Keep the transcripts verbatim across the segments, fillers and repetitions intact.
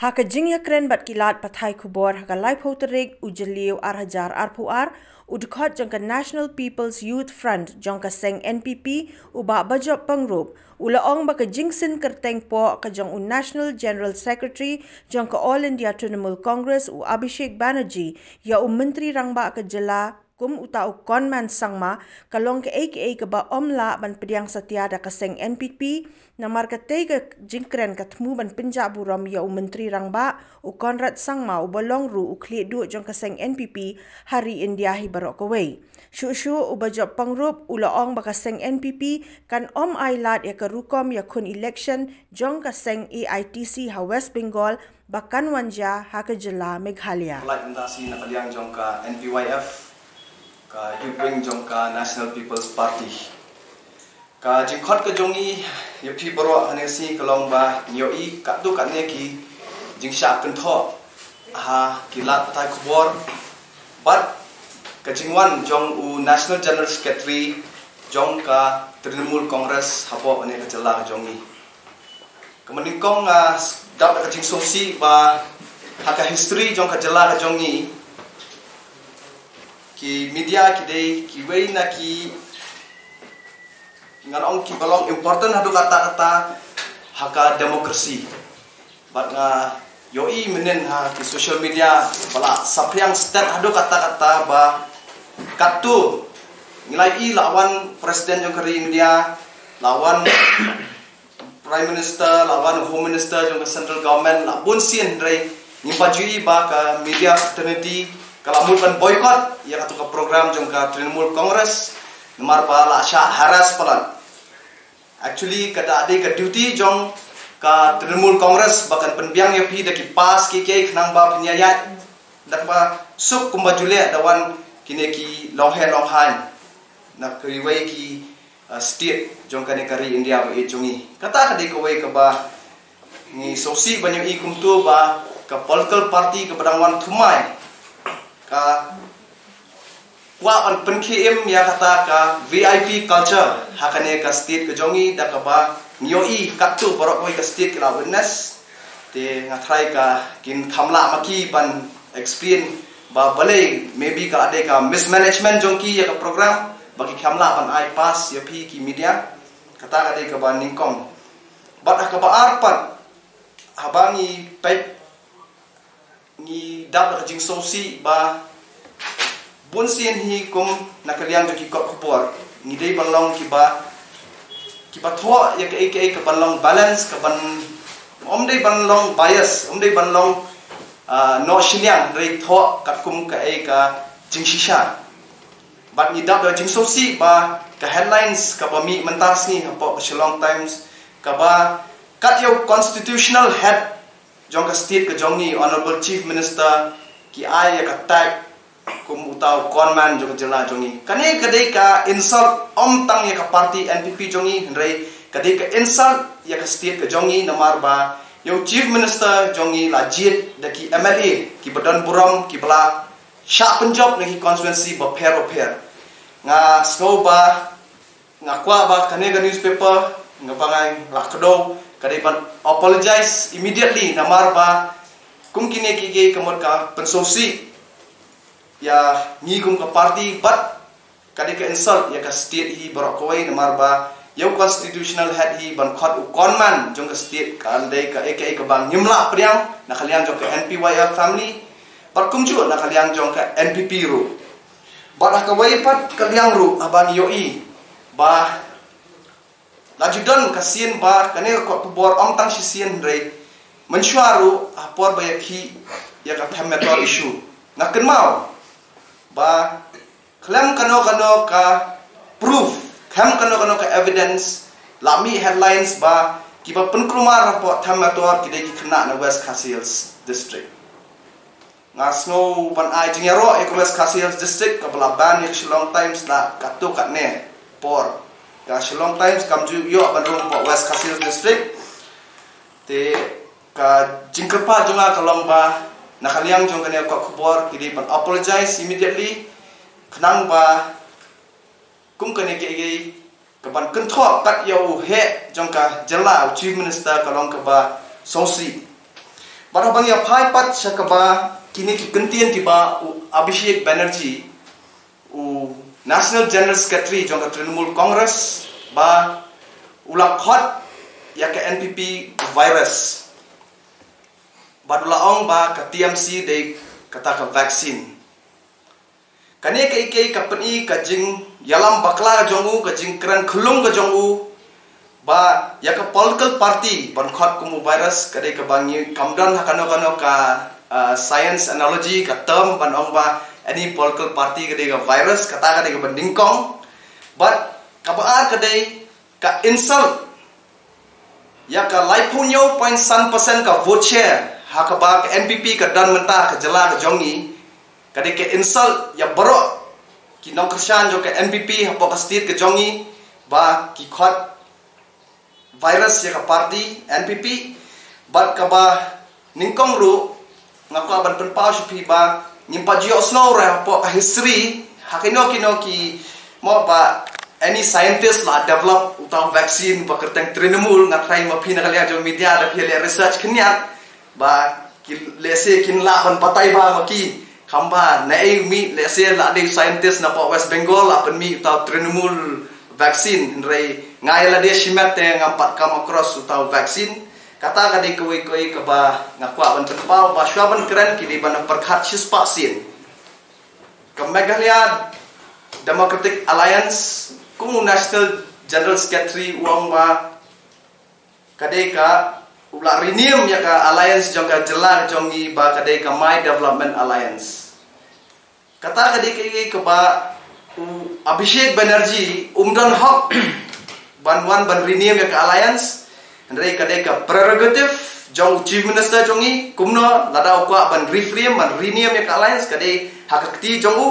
Ha ka jingïakren bad ki lad pathai khubor ha ka laiphew tarik u Jylliew ar hajar arphew ar, u dkhot jong ka National People's Youth Front jong ka seng N P P, u Bah Bajop Pyngrope, u la ong ba ka jingsyn kyrteng poh ka jong u National General Secretary jong ka All India Trinamool Congress, u Abhishek Banerjee, ïa u Myntri Rangbah ka jylla kum uta u Conman Sangma, ka long kaei kaei kaba ym lah ban pdiang satia da ka seng N P P, namar katei ka jingkren ka thmu ban pynjah burom ïa u Myntri Rangbah, u Conrad Sangma, uba long ruh u khlieh duh jong ka seng N P P ha ri India hi baroh kawei. Shuh shuh u Bajop Pyngrope u la ong ba ka seng N P P kan ym ailad ïa ka rukom ïakhun election jong ka seng A I T C ha West Bengal ba kan wan jia ha ka jylla Meghalaya. Pynlait mynta shi na ka liang jong ka N P Y F, ka Youth Wing jong ka National People's Party. Ka jingkhot ka jong ngi ïa phi baroh ha kane ka sngi ka long ba ngi ïohi katto katne ki jingshah kynthoh ha ki lad pathai khubor bad ka jingwan jong u National General Secretary jong ka Trinamool Congress hapoh kane ka jylla ka jong ngi. Ka mynnyngkong, ah, dap da ka jingsngewsih ba ha ka history jong ka jylla ka jong ngi, ki media ki dei kiwei na ki, ngan ong, kiba long important haduh katta katta ha ka democracy. Bad nga ïohi mynhynnin ha ki social media ba la saphriang stet haduh katta katta ba katto ngi la ïohi la wan president jong ka ri India, la wan Prime Minister, la wan Home Minister jong ka Central Government, la bun sien, hynrei ngim pat ju ïohi ba ka media fraternity ka la mut ban boycott ïa kato ka program jong ka Trinamool Congress namar ba la shah harass palat. Actually, ka dei ka duty jong ka Trinamool Congress ba kan pynbiang ïa phi da ki pass kiei kiei khnang ba phin ïaid da kaba suk kumba ju leh da wan kine ki longheh longhiar na kiwei ki, uh, state jong kane ka ri India ba ïeit jong ngi. Kata ka dei kawei kaba ngi sngewsih ban ïohi kumto ba ka political party kaba dang wan thymmai ka kwah ban pynkhie im ïa kata ka V I P culture ha kane ka state ka jong ngi da kaba ngi ïohi katto baroh kawei ka state ki la witness. Te nga tharai ka kin kham lah ma ki ban explain ba balei, maybe ka la dei ka mismanagement jong ki ïa ka program ba ki kham lah ban ai pass ïa phi ki media. Kata ka dei kaba nyngkong. Bad ha kaba ar pat, haba ngi peit, ngi dap da ka jingsngewsih ba bun sien hi kum na ka liang jong ki kot khubor ngi dei ban long kiba, kiba thoh ïa kaei kaei ka ban long balance, ka ban, ym dei ban long bias, ym dei ban long, ah, noh shiliang, hynrei thoh katkum kaei ka jingshisha. Bad ngi dap da ka jingsngewsih ba ka headlines kaba mih mynta ka sngi hapoh ka Shillong Times kaba kat ïa u constitutional head jong ka state ka jong ngi, Honorable Chief Minister, ki ai ïa ka tag kum uta u conman jong ka jylla jong ngi. Kane ka dei ka insult ym tang ïa ka party N P P jong ngi, hynrei ka dei ka insult ïa ka state ka jong ngi namar ba ïa u Chief Minister jong ngi la jied da ki M L A kiba don burom, kiba la shah pynjop na ki constituency bapher bapher. Nga sngew ba, nga kwah ba kane ka newspaper, nga ba ngai la kdew, ka dei ban apologize immediately namar ba kum kine kiei kiei ka mut ka pynsngewsih ïa ngi kum ka party, bad ka dei ka insult ïa ka state hi baroh kawei namar ba ïa u constitutional head hi ban khot u conman jong ka state ka dei kaei kaei kaba ngim lah pdiang na ka liang jong ka N P Y F family bad kumjuh na ka liang jong ka N P P ruh. Bad ha kawei pat ka liang ruh haba ngi ïohi ba la ju don ka sien ba kane ka kot khubor ym tang shisien, hynrei mynshuwa ruh ha por ba ïa ki, ïa ka Them Metor issue, nga kynmaw ba khlem kano kano ka proof, khlem kano kano ka evidence, la mih headlines ba kiba pynkulmar hapoh Them Metor ki dei ki khynnah na West Khasi Hills District. Nga sngew ban ai jingïaroh ïa ka West Khasi Hills District kaba la ban ïa ka Shillong Times la katto katne por. Ka Shillong Times kam ju ïoh ban rung hapoh West Khasi Hills District. Te ka jingkyrpad jong nga ka long ba na ka liang jong kane ka kot khubor ki dei ban apologize immediately, khnang ba kum kane kiei kiei kaban kynthoh kat ïa u heh jong ka jylla u Chief Minister ka long kaba sngewsih. Bad haba ngi ïa phai pat sha kaba kine ki kyntien kiba u Abhishek Banerjee, u National General Secretary jong ka Trinamool Congress, ba u la khot ïa ka N P P virus. Bad u la ong ba ka T M C dei kata ka vaccine. Kane ka ïa ka pyni ka jingïalam bakla ka jong u, ka jingkren khlung ka jong u, ba ïa ka political party ban khot kum u virus ka dei kaba ngi kam don ha kano kano ka, ah, science analogy, ka term ban ong ba any political party ka dei ka virus, kata ka dei kaba nyngkong. Bad kaba ar ka dei ka insult ïa ka laiphew hynñiew point san percent ka vote share ha kaba ka N P P ka don mynta ha ka jylla ka jong ngi. Ka dei ka insult ïa baroh ki nongkyrshan jong ka N P P hapoh ka state ka jong ngi, ba ki khot virus ïa ka party N P P. Bad kaba nyngkong ruh nga kwah ban pynpaw sha phi ba ngim pat ju ïohsngew re hapoh ka history ha kino kino ki, mo, ba any scientist la develop uta u vaccine ba kyrteng Trinamool. Nga tharai ma phi na ka liang jong media da phi leh research khyndiat ba ki lehse kin lah ban batai ba ma ki, kham ba naei u mih, lehse la dei scientist napoh West Bengal la pynmih uta u Trinamool vaccine, hynrei nga ïa lade shimet te ngam pat come across uta u vaccine. Kata ka dei kawei kawei kaba nga kwah ban pynpaw ba shuwa ban kren ki dei ban pyrkhat shispah sien. Ka Meghalaya Democratic Alliance, kum u National General Secretary u ong ba ka dei ka, u la rename ïa ka alliance jong ka jylla jong ngi ba ka dei ka My Development Alliance. Kata ka dei ka, ka, kaba u Abhishek Banerjee um don hok ban wan ban rename ïa ka alliance. Hynrei ka dei ka prerogative jong u Chief Minister jong ngi, kumno lada u kwah ban reframe, ban rename ïa ka alliance, ka dei ha ka kti jong u.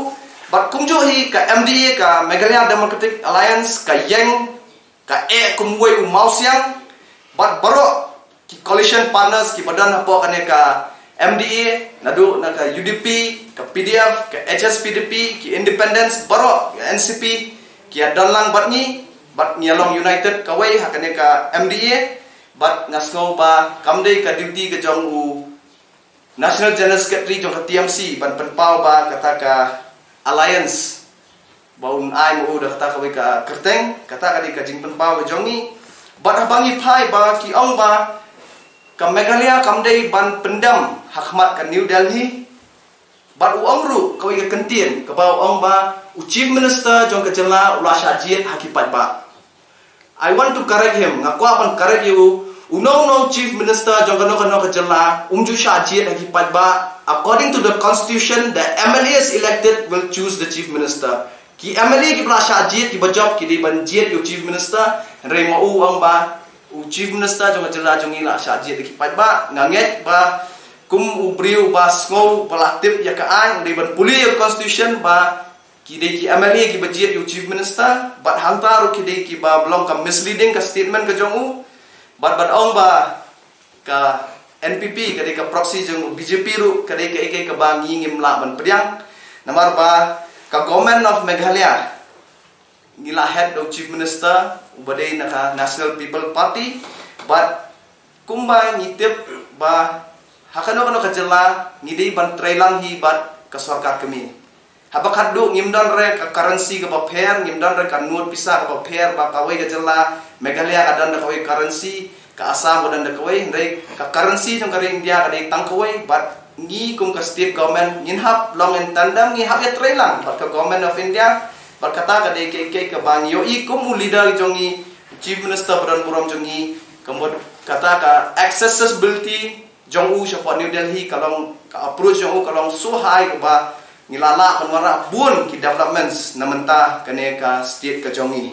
Bad kumjuh hi ka M D A, ka Meghalaya Democratic Alliance, ka ïeng, ka eh kumwei u mawsiang, bad baroh ki coalition partners kiba don hapoh kane ka M D A, naduh na ka U D P, ka P D F, ka H S P D P, ki independents, baroh ka N C P, ki ïa don lang bad ngi, bad ngi ïa long united kawei ha kane ka M D A. Bad nga sngew ba kam dei ka duty ka jong u National General Secretary jong ka T M C ban pynpaw ba kata ka alliance ba un ai ma u da kata kawei ka kyrteng. Kata ka dei ka jingpynpaw ka jong ngi. Bad haba ngi phai ba ki ong ba ka Meghalaya kam dei ban pyndem ha khmat ka New Delhi. Bad u ong ruh kawei ka kyntien kaba u ong ba u Chief Minister jong ka jylla u la shah jied ha ki paidbah. I want to correct him. Nga kwah ban correct ïa u. Uno uno u Chief Minister jong kano kano ka jylla um ju shah jied ha ki paidbah. According to the constitution, the M L As elected will choose the Chief Minister. Ki M L A kiba la shah jied, kiba jop, ki dei ban jied ïa u Chief Minister. Hynrei ma u u ong ba u Chief Minister jong ka jylla jong ngi la shah jied ha ki paidbah. Nga ngeit ba kum u briew ba sngew ba la tip ïa ka aiñ, u dei ban pule ïa ka constitution ba ki dei ki M L A kiba jied ïa u Chief Minister, bad hangta ruh ki dei kiba long ka misleading ka statement ka jong u. Bad ban ong ba ka N P P ka dei ka proxy jong u B J P ruh ka dei kaei kaei kaba ngi ngim lah ban pdiang. Namar ba ka Government of Meghalaya ngi la head da u Chief Minister uba dei na ka National People Party. Bad kumba ngi tip ba ha kano kano ka jylla ngi dei ban trei lang hi bad ka sorkar kmie. Haba khatduh ngim don re ka currency kaba pher, ngim don re ka note pisa kaba pher, ba kawei ka jylla Meghalaya ka don da kawei currency, ka Assam ka don da kawei, hynrei ka currency jong ka ri India ka dei tang kawei. Bad ngi kum ka state government ngin hap long in tandem, ngi hap ïa trei lang bad ka Government of India. Bad kata ka dei kaei kaei kaba ngi ïohi kum u leader jong ngi, Chief Minister ba don burom jong ngi, ka mut kata ka accessibility jong u shapoh New Delhi ka long, ka approach jong u ka long shu hai kaba ngi la lah ban wanrah bun ki developments na mynta kane ka state ka jong ngi.